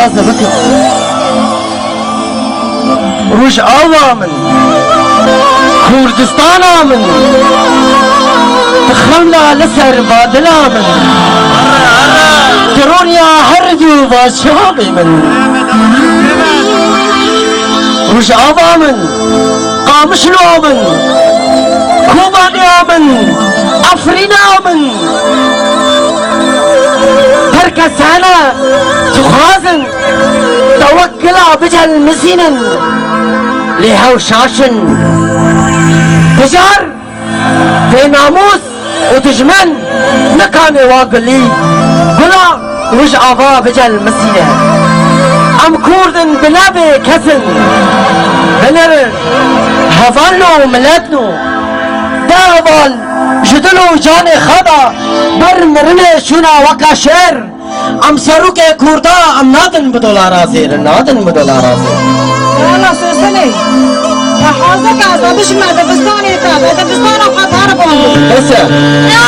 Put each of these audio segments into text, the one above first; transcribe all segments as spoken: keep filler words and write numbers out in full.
Ez ê bikim. Rojava min, Kurdistana min, tu xewla li ser badila min, tu roniya her du va çavê min. Rojava min, Qamişlo min, Kobaniya min, Efrîna min. Her kes hene dixwazin te wek gila bicelmisînin, lê hew şaş in. Bijar, bênamûs û dijmin nikane wa gulî, gula Rojava bicelmisîne. Em Kurd in, binebê kes in, binêrin hevalno û miletno. De heval ji dil û canê xwe da ber mirinê şûna weka şer. Em serokê Kurda, em nadin bi dolara zêr, nadin bi dolara zêr. Wela Sosinê, te hazir ke ez bişime dibistanê te, te dibistana xwe terk anî. Bes e.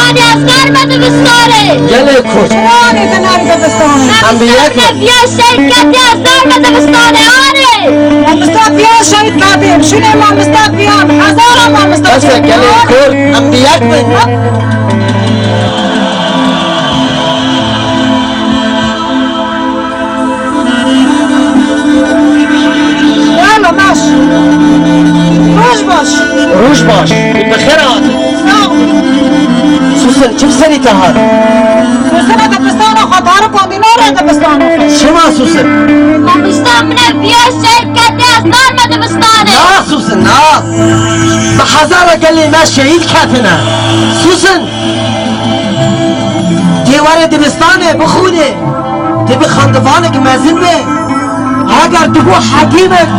Anî ez nerime dibistanê. Gelê Kurd. Anî te nerî dibistanê. Em bi yek in. Viya şehîd ketî ez nerime dibistanê, anî. Mamosta viya şehîd ketî, şûnê mamosta viya, hezara mamosta. Bes e, gelê Kurd, em bi yek bin. Yala baş. Roj baş. Roj baş. Bi xêr hat. Sağ ol. Susin, çi bi serî te hat? Susin, e dibistana xwe tarî komînore dibistana xwe. Çima Susin? Dibistan min e, viya şehîd ketî ez narme dibistanê. Na Susin, na. Bi hezara gelê me şehîd ketine. Susin. Tê were dibistanê bixwînê, tê bi xandivanek mezin be. Heger tu bû hekîmek,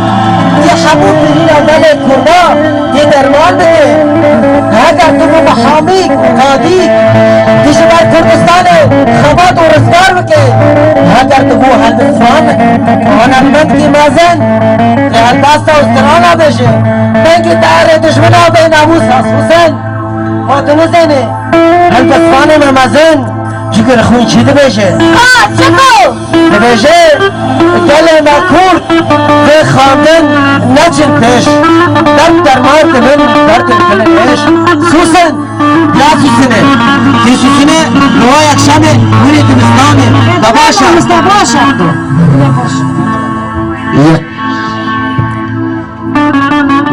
tê hemû birîna gelê Kurda tê derman bike. Heger tu bû mihamîk, kadîk, tê ji ber Kurdistanê xebat û rizgar bike. Heger tu bû helbestvanek, hunermendkî mezin, tê helbesta û strana bêje. Dengê te erê dijmina bênamûs e Susin. Ma tu nizênî, helbestvanê me mezin, ji gir xwîn çi dibêje? Ka, çi ku? Dibêje, gelê me Kurd, vê xandin neçin pêş. Derd derman dibin, derdin dilin êş. Susin, ya Susinê. Tê Susinê, li wa yekşemê, hûnê dibistanê. Da baş e. Baş e.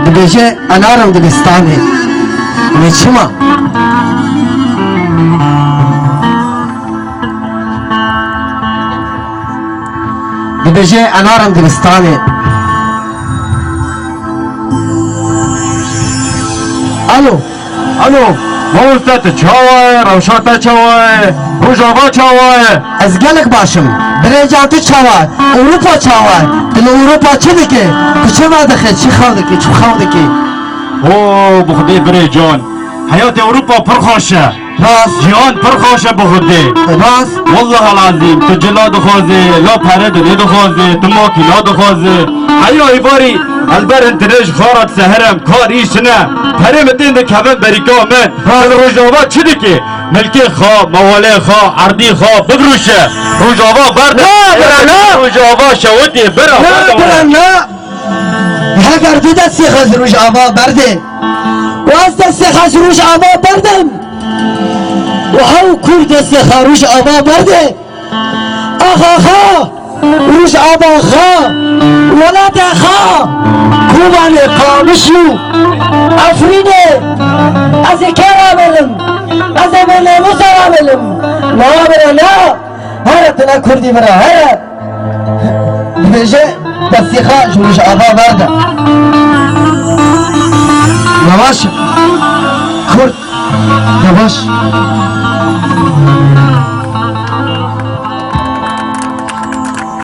Dibêje, e narim dibistanê. Lê çima? Dibêje, e narim dibistanê. Alo. Alo. Mamoste, tu çawa ye? Rewşa te çawa ye? Rojava çawa ye? Ez gelek baş im. Birêca tu çawa? Ewropa çawa? Tu li Ewropa çi dike? Tu çi vedixî? Çi xew dikî? Çi xew dikî? Oo, bi Xwedê birêcan. Heyatê Ewropa pir xweş e. Rast. Cîhan pir xweş e bi Xwedê. Rast. Wellahal ezîm, tu cila dixwazî, la pere tu nêdixwazî, tu makîna dixwazî. Heya êvarî, ez ber internet ji xwe re disehirim, kar îş çi ne. Perê min tên dikevin berîka min. Rast. Tu li Rojava çi dikî? Milkê xwe, mewalê xwe, erdî xwe bifroşe. Rojava berde. Na, bira, na. Rojava şewitê, bira, na, bira, bira, na. Heger tu destê xwe ji Rojava berdê, û ez destê xwe ji Rojava berdim, û hew Kurd destê xwe Rojava berdê, axa xwe, Rojava xwe, welatê xwe, Kobanê, Qamişlo, Efrînê, ez ê kê re milim? Ez ê bênamûsa re milim? Na bira, na. Here tu ne Kurdî bira, here. Dibêje, destê xwe ji Rojava berde. Yavaş. Kurd. Yavaş.